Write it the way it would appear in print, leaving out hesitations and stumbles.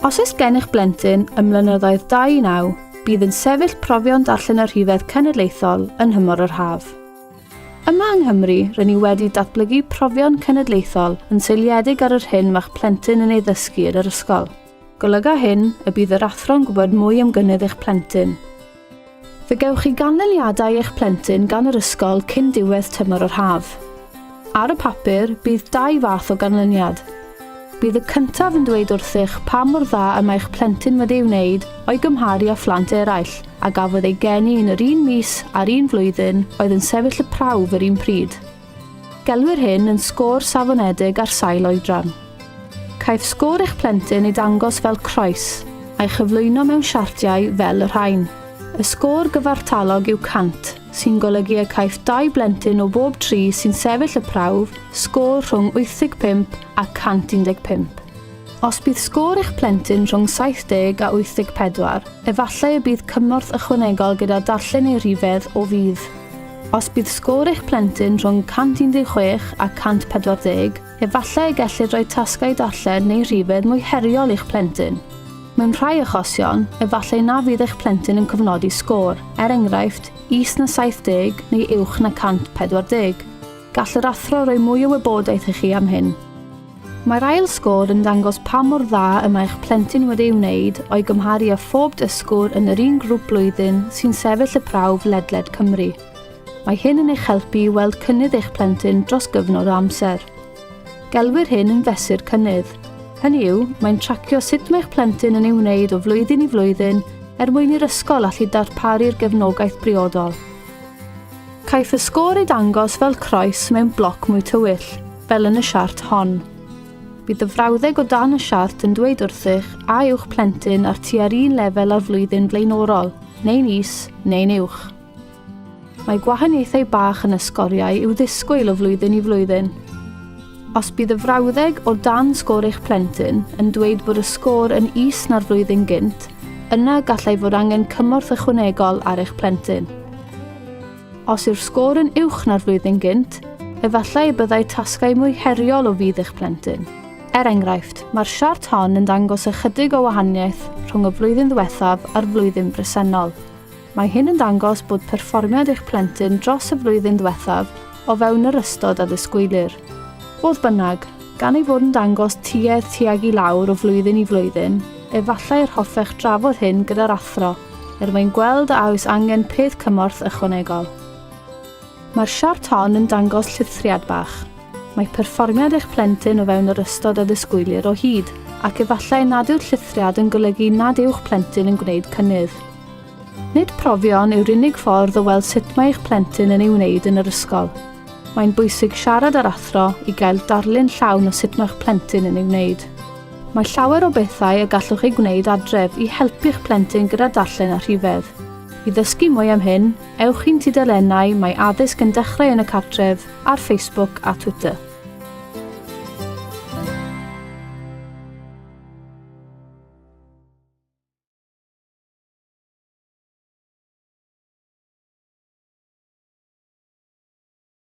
Os oes gennych blentyn ym mlynyddoedd 2 i 9, bydd yn sefyll profion darllen a rhifedd cenedlaethol yn nhymor yr haf. Yma yng Nghymru, rŷn ni wedi datblygu profion cenedlaethol yn seiliedig ar yr hyn mae'ch plentyn yn ei ddysgu yn yr ysgol. Golyga hyn y bydd yr athro'n gwybod mwy am gynnydd eich plentyn. Fe gewch chi ganlyniadau eich plentyn gan yr ysgol cyn diwedd tymor yr haf. Ar y papur, bydd dau fath o ganlyniad. Bydd y cyntaf yn dweud wrthych pa mor dda y mae'ch plentyn wedi ei wneud o'i gymharu â phlant eraill a gafodd eu geni yn yr un mis a'r un flwyddyn oedd yn sefyll y prawf yr un pryd. Gelwir hyn yn sgôr safonedig ar sail oedran. Caiff sgôr eich plentyn ei dangos fel croes, a'i chyflwyno mewn siartiau fel y rhain. Y sgôr gyfartalog yw 100, sy'n golygu y caiff dau blentyn o bob tri sy'n sefyll y prawf sgôr rhwng 85 a 115. Os bydd sgôr eich plentyn rhwng 70 a 84, efallai y bydd cymorth ychwanegol gyda darllen eu rhifedd o fudd. Os bydd sgôr eich plentyn rhwng 116 a 140, efallai y gellir rhoi tasgau darllen neu rhifedd mwy heriol i'ch plentyn. Mewn rhai achosion, efallai na fydd eich plentyn yn cofnodi sgôr, er enghraifft, is na 70 neu uwch na 140. Gall yr athro roi mwy o wybodaeth i chi am hyn. Mae'r ail sgôr yn dangos pa mor dda y mae eich plentyn wedi ei wneud o'i gymharu â phob dysgwr yn yr un grŵp blwyddyn sy'n sefyll y prawf ledled Cymru. Mae hyn yn eich helpu i weld cynnydd eich plentyn dros gyfnod o amser. Gelwir hyn yn fesur cynnydd. Hynny yw, mae'n tracio sut mae eich plentyn yn ei wneud o flwyddyn i flwyddyn er mwyn i'r ysgol allu darparu'r gefnogaeth briodol. Caiff y sgôr ei dangos fel croes mewn bloc mwy tywyll, fel yn y siart hon. Bydd y frawddeg o dan y siart yn dweud wrthych a yw'ch plentyn ar tua'r un lefel â'r flwyddyn flaenorol, neu'n is, neu'n uwch. Mae gwahaniaethau bach yn y sgoriau i'w ddisgwyl o flwyddyn i flwyddyn. Os bydd y frawddeg o dan sgôr eich plentyn yn dweud bod y sgôr yn is na'r flwyddyn gynt, yna gallai fod angen cymorth ychwanegol ar eich plentyn. Os yw'r sgôr yn uwch na'r flwyddyn gynt, efallai y byddai tasgau mwy heriol o fudd eich plentyn. Er enghraifft, mae'r siart hon yn dangos ychydig o wahaniaeth rhwng y flwyddyn ddiwethaf a'r flwyddyn bresennol. Mae hyn yn dangos bod perfformiad eich plentyn dros y flwyddyn ddiwethaf o fewn yr ystod a ddisgwylir. Fodd bynnag, gan ei fod yn dangos tuedd tuag i lawr o flwyddyn i flwyddyn, efallai yr hoffech drafod hyn gyda'r athro er mwyn gweld a oes angen peth cymorth ychwanegol. Mae'r siart hon yn dangos llithriad bach. Mae perfformiad eich plentyn o fewn yr ystod a ddisgwylir o hyd, ac efallai nad yw'r llithriad yn golygu nad yw'ch plentyn yn gwneud cynnydd. Nid profion yw'r unig ffordd o weld sut mae eich plentyn yn ei wneud yn yr ysgol. Mae'n bwysig siarad â'r athro i gael darlun llawn o sut mae'ch plentyn yn ei wneud. Mae llawer o bethau y gallwch eu gwneud adref i helpu'ch plentyn gyda darllen a rhifedd. I ddysgu mwy am hyn, ewch i'n tudalennau Mae Addysg yn Dechrau yn y Cartref ar Facebook a Twitter.